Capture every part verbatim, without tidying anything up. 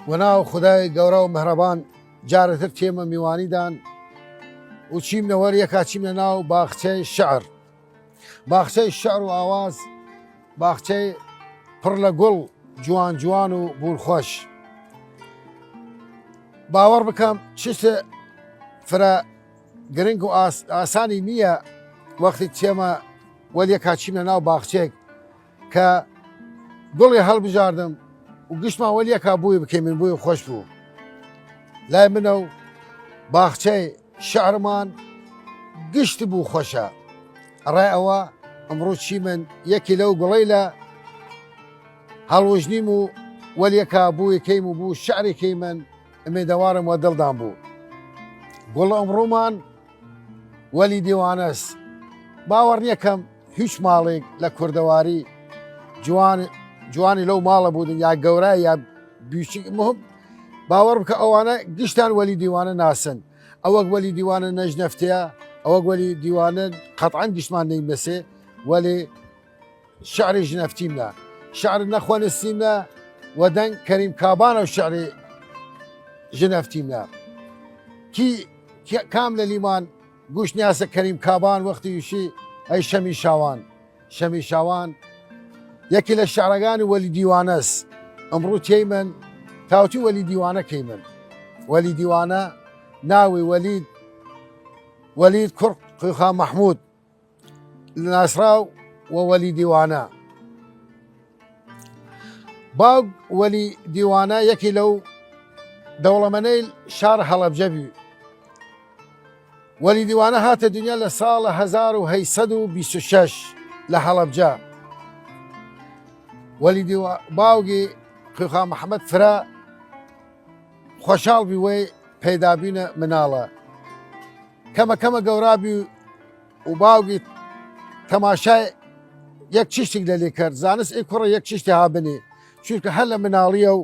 وە ناو خودای گەورا و مەهرەبان، جارێتر تێمە میوانیدان و چیمنە وەر یەکا، چیمنە ناو باخچەی شعر. باخچەی شعر و ئاواز، باخچەی پڕ لە گوڵ جوان جوان و بوون خوەش. باوەڕ بکەم چشتە فرە گرنگ و ئاس-، ئاسانی نییە وەختی تێمە وەل یەکا چیمنە ناو باخچەیگ کە گوڵێ هەڵبژاردم و گشتمان وەل یەکا بوی بکەیمن، بوی خوەش بوو. لای منەو باخچەی شعرمان گشت بوو خوەشە. ئەڕای ئەوە ئمڕوو چیمن یەکی لەو گوڵەیلە هەڵوژنیم و وەل یەکا بوی کەیم و بوو شعری کەیمن، ئمێدەوارم وە دڵدان بوو. گوڵ ئمڕوومان وەلی دیوانەس. باوەڕ نیەکەم هیچ ماڵێگ لە کوردەواری جوان، جوانی لەو ماڵە بوودن، یا گەورای یا بیچیک، مهم باوەڕ بکە ئەوانە گشتان وەلی دیوانە ناسن. ئەوەک وەلی دیوانە نەژنەفتەیە، ئەوەک وەلی دیوانە قەتعەن گشتمان نەیمنەسێ، وەلێ شعری ژنەفتیمنە، شعر نەخوەنستیمنە، وە دەنگ کەریم کابانەو شعری ژنەفتیمنە. کی، کی، کام لە لیمان گوش نیاسە کەریم کابان وەختی وشی ئەی شەمی شاوان، شەمی شاوان یەکی لە شعرەگانی وەلی دیوانەس. ئمڕوو تێیمن تاوتی وەلی دیوانە کەیمن. وەلی دیوانە ناوی وەلید، وەلید کوڕ قویخا مەحموود ناسراو وە وەلی دیوانە. باوگ وەلی دیوانە یەکی لەو دەوڵەمەنەیل شار هەڵەبجە بی. وەلی دیوانە هاتە دنیا لە ساڵە هەزار و هەشت سەد و بیست و شەش لە هەڵەبجە. وەلی دیوا-، باوگی قویخا محەمەد فرە خوەشاڵ بی وەی پەیدابینە مناڵە. کەمە کەمە گەورا بی و باوگی تەماشای یەک چشتیگ لەلی کرد، زانست ئی کوڕە یەک چشتی ها بنی، چونکە هەر لە مناڵیەو،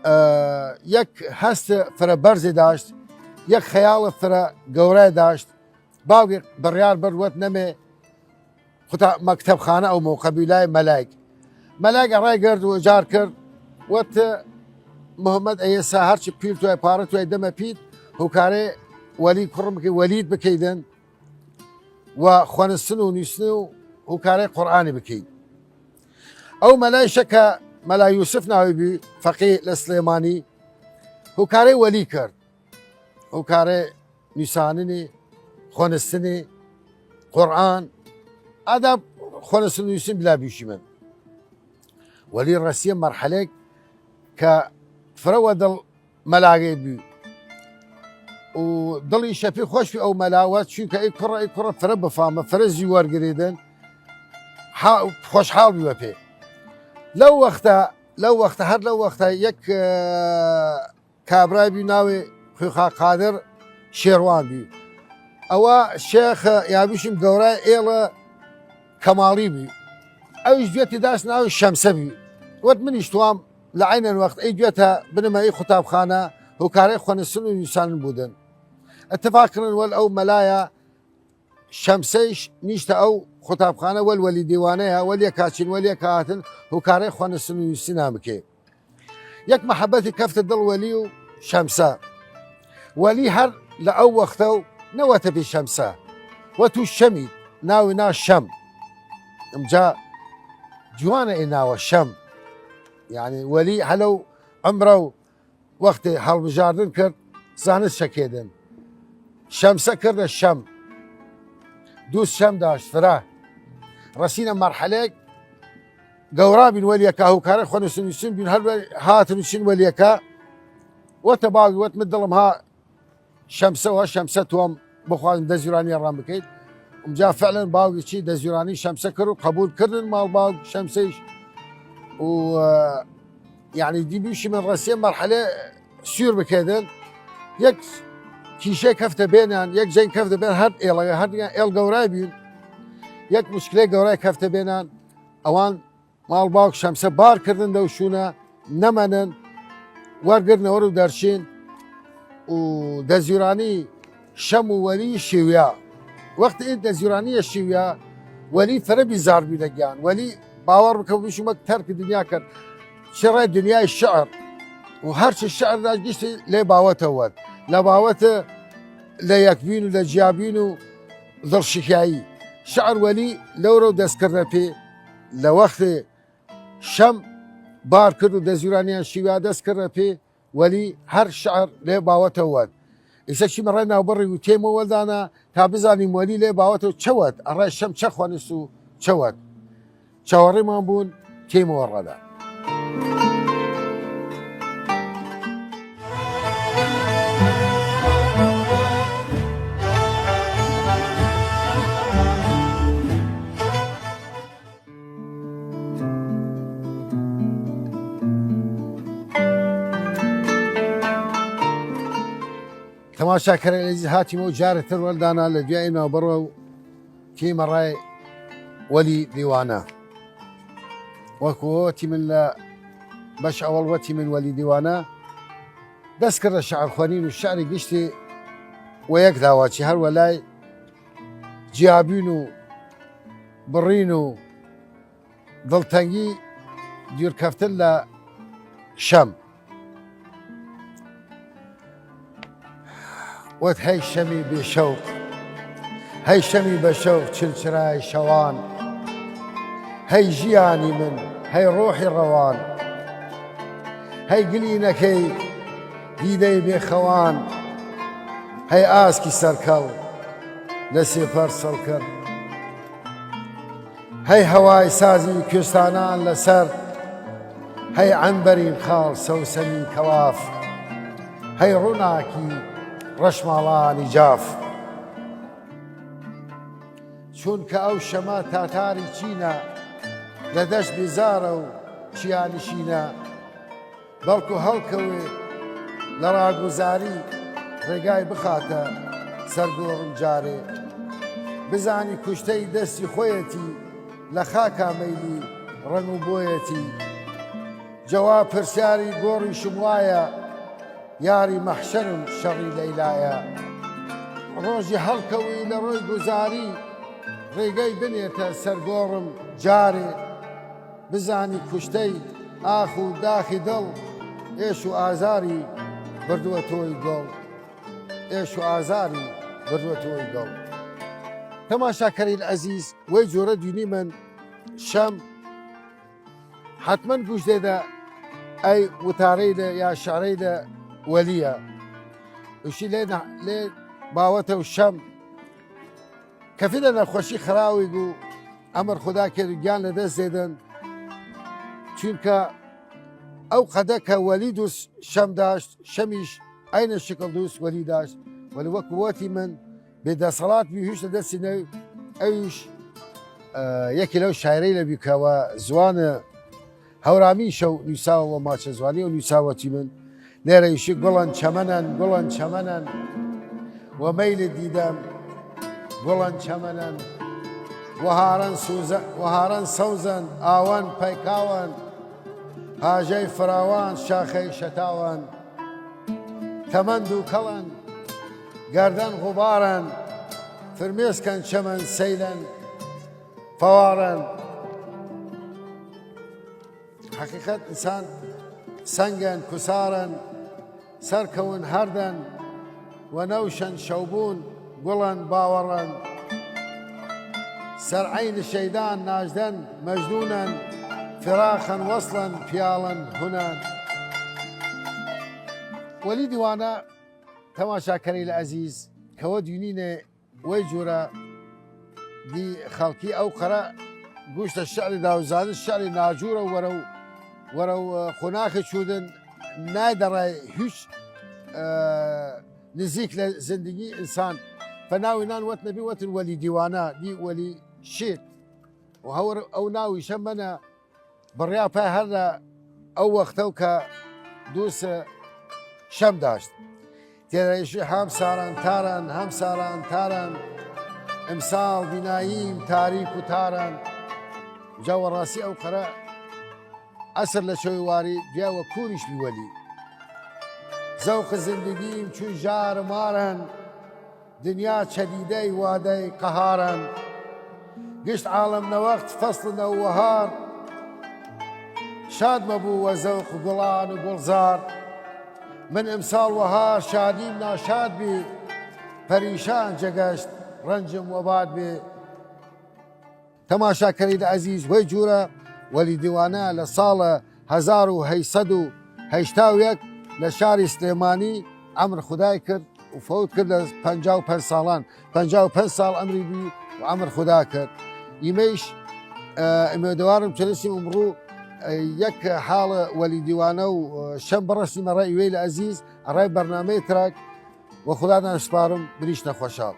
ئە، یەک هەست فرە بەرزی داشت، یەک خەیاڵ فرە گەورای داشت. باوگی بڕیار برد وەت نەمێ قوتا-، مەکتەبخانە ئەو مەوقە بی لای مەلایگ. مەلایگ ئەڕای گرد و ئجار کرد، وەت محمد ئەیەسا هەرچی پیر توای پارە توای دەمە پیت، هوکارێ وەلی کوڕم بکەی، وەلید بکەیدن و خوەنستن و نویسن و هوکارێ قورئانی بکەید. ئەو مەلایشە کە مەلا یوسف ناوی بی، فەقی لە سلێمانی، هوکارێ وەلی کرد. هوکارێ نویساننی، خوەنستنی، قورئان، ئاداب خوەنستن و نویسن بلا بیشیمن. وەلی ڕەسیە مەرحەلەیگ کە فرە وە دڵ مەلاگەی بی و دڵی شەپی خوەش بی ئەو مەلاوە، چونکە ئی کوڕە، ئی کوڕە فرە بفامە، فرە زی وەرگریدن، حا-، خوەشحاڵ بی وە پێ. لەو وەختە، لەو وەختە، هەر لەو وەختە یەک، ئە، کابرای بی ناوی خویخا قادر شێروان بی. ئەوە شێخ یا بیشیم گەورای ئێڵە کەماڵی بی. ئەویش دوێتی داس ناوی شەمسە بی. وەت منیش توام لە عەینەن وەخت ئەی دوێتە بنمە ئی خوتابخانە، هوکارەی خوەنستن و نویسانن بودن. ئتفاق کردن وەل ئەو مەلایە شەمسەیش نیشتە ئەو خوتابخانە وەل وەلی دیوانەیە، وەل یەکا چین، وەل یەکا هاتن، هوکارەی خوەنستن و نویسنان بکەی. یەک مەحەبەتی کەفتە دڵ وەلی و شەمسە. وەلی هەر لە ئەو وەختەو نەوەتە پی شەمسە. وەت تو شەمی، ناوی نا شەم. ئمجا جوانە ئی ناوە شەم. یعنی وەلی هەلەو عمرە و وەختی هەڵبژاردن کرد، زانست شەکێدن. شەمسە کردە شەم. دووس شەم داشت فرە. رەسینە مەرحەلەیگ گەورا بین وەل یەکا، هوکارەی خوەنستن نویسن بین، هەر وەل هاتن و چین وەل یەکا. وەتە باوگی وەت من دڵم ها شەمسە وە شەمسە توام بخوازم دەزیرانی ڕام بکەید. ئمجا فعلا باوگی چی دەزیرانی شەمسە کرد و قەبول کردن ماڵ باوگ شەمسەیش. و، ئە، یعنی دی بیشی من ڕەسیە مەرحەلە سویر بکەیدن. یەک کیشەی کەفتە بێنان، یەک جەنگ کەفتە بێن، هەر ئێڵە، هەر دیگە ئێڵ گەورای بین. یەک مشکلەی گەورای کەفتە بێنان، ئەوان ماڵ باوک شەمسە بار کردن لەو شوونە نەمەنن، وەرگرنە وەر و دەرچین و دەزیرانی شەم و وەلی شیویا. وەخت ئی دەزیرانیە شیویا، وەلی فرە بیزار بی لە گیان. وەلی باوەڕ بکە بشومە تەرک دنیا کرد. چڕێ دنیای شعر، و هەرچ شعر داشت گشتی لەی باوەتە وەت، لە باوەتە لە یەکبوین و لە جیابوین و دڵشکایی. شعر وەلی لەورەو دەس کردە پێ، لە وەختێ شەم بار کرد و دەزورانیان شیویا دەس کردە پێ، وەلی هەر شعر لەی باوەتە وەت. ئیسە چیمە ڕای ناوبڕی و تێمە وەلدانا تا بزانیم وەلی لەی باوەتە چەوەت، ئەڕای شەم چە خوەنست و چەوەت. چاوەڕێمان بوون، تێمە وەڕەدا. تەماشاکەرە ئەزیز، هاتیمەو جارێ تر وەلدانا لە دویای ناوبڕە و تیمە ڕای وەلی دیوانە. وەکو وەتیمن لە بەش ئەوەڵ وەتیمن وەلی دیوانە دەس کردە شعر خوەنین و شعری گشتی وە یەک داواچی هەر وەلای جیابین و بڕین و دڵتەنگی دویرکەفتن لە شەم. وەت هەی شەمی بێ شەوق، هەی شەمی بە شەوق چلچرای شەوان، هەی ژیانی من، هەی ڕۆحی ڕەوان، هەی گلینەکەی دیدەی بێخەوان، هەی ئاسکی سەرکەڵ لە سێپەر سەڵکەر. هەی هەوای سازی کوێستانان لەسەر، هەی عەنبەرین خاڵ سەوسەمی کەواف، هەی ڕووناکی ڕەشماڵانی جاف. چونکە ئەو شەمە تاتاری چینە، لە دەشت بیزارە و چیانشینە. بەڵکو هەڵکەوێ لە ڕاگوزاری، ڕێگای بخاتە سەرگۆڕم جارێ. بزانی کوشتەی دەستی خۆیەتی، لە خاکا مەیلی ڕەنگ و بۆیەتی. جەواب پرسیاری گۆڕیشم وایە، یاری مەحشەرم شەڕی لەیلایە. ڕۆژی هەڵکەوی لە ڕۆی گوزاری، ڕێگەی بنێتە سەرگۆڕم جارێ. بزانی کوشتەی ئاخ و داخی دڵ، ئێش و ئازاری بردووە تۆی گۆڵ، ئێش و ئازاری بردووە تۆی گۆڵ. تەماشاکەرین ئەزیز، وەی جۆرە دوینیمن شەم حەتمەن گوش دێدە ئەی وتارەیلە یا شعرەیلە وەلیە. وشی لێ نە-، لێ باوەتە و شەم کەفیدە نەخوەشی خراویگ و ئەمر خودا کەێد و گیان لە دەس دێدن. چوینکە ئەو قەدە کە وەلی دوس شەم داشت، شەمیش عەینە شکڵ دوس وەلی داشت. وەلی وەک وەتیمن بێ دەسەڵات بی هویشتە دەسی نەوی. ئەویش، ئە، یەکی لەو شاعرەیلە بی کە وە زوان هەورامی شەو نویساوە، وە ماچە زوانی و نویساوەتیمن. لێرە ئیشی گوڵەن چەمەنەن، گوڵەن چەمەنەن، وە مەیل دیدەم گوڵەن چەمەنەن. وەهارەن سوزە-، وەهارەن سەوزەن، ئاوەن پەیکاوەن، هاژەی فراوان، شاخەی شەتاوەن. تەمەن دووکەڵەن، گەردەن غوبارەن، فرمێسکەن چەمەن سەیلەن فەوارەن. حەقیقەت ئنسان سەنگەن کوسارەن، سەرکەون هەردەن، وە نەوشەن شەوبوون گوڵەن باوەڕەن. سەر عەین شەیدان ناژدەن مەجنوونەن، فراخەن وەسڵەن پیاڵەن هونەن. وەلی دیوانە تەماشاکەرەیل ئەزیز کە وە دوینینێ وەی جوورە دی خەڵکی ئەو قەرە گوشتە شعری داوزانست شعری ناجوورە وەرەو، وەرەو، ئە، قوناخی چوودن نایدەڕای هیچ، ئە، نزیک لە زندگی ئنسان. فە ناوی نان وەت نەبی وەتن وەلی دیوانە، دی وەلی شیر. و هەور ئەو ناویشە مەنە بڕیا پای هەر لە ئەو وەختەو کە دووس شەم داشت. تێرەیشی هەم ساران تاران، هەم ساران تاران، ئمساڵ بیناییم تاریک و تاران. جا وەڕاسی ئەو قەرە ئەسر لە چەوی واری، دویا وە کووریش بی وەلی. زەوق زندگیم چوی ژار ماران، دنیا چەدیدەی وادەی قەهارەن. گشت عاڵەم نەوەخت فەسڵ نەوەهار، شاد مەبوو وە زەوق گوڵان و گوڵزار. من ئمساڵ وەها شادیم ناشاد بی، پەریشان جگەشت رەنجم وەباد بی. تەماشاکەرەیل ئەزیز، وەی جوورە وەلی دیوانە لە ساڵ هەزار و هەشت سەد و هەشتا و یەک لە شاری سلێمانی ئەمر خودای کرد و فەوت کرد لە پەنجا و پەنج ساڵان. پەنجا و پەنج ساڵ ئەمری بی و ئەمر خودا کرد. ئیمەیش، ئە، ئمێدوارم چەنسیم ئمڕوو، ئە، یەک حاڵ وەلی دیوانە و، ئە، شەم بڕەسیمە ڕە ئیوەیل ئەزیز ئەڕای بەرنامەی ترەک. وە خوداتان سپارم، بریشنە خوەشاڵ.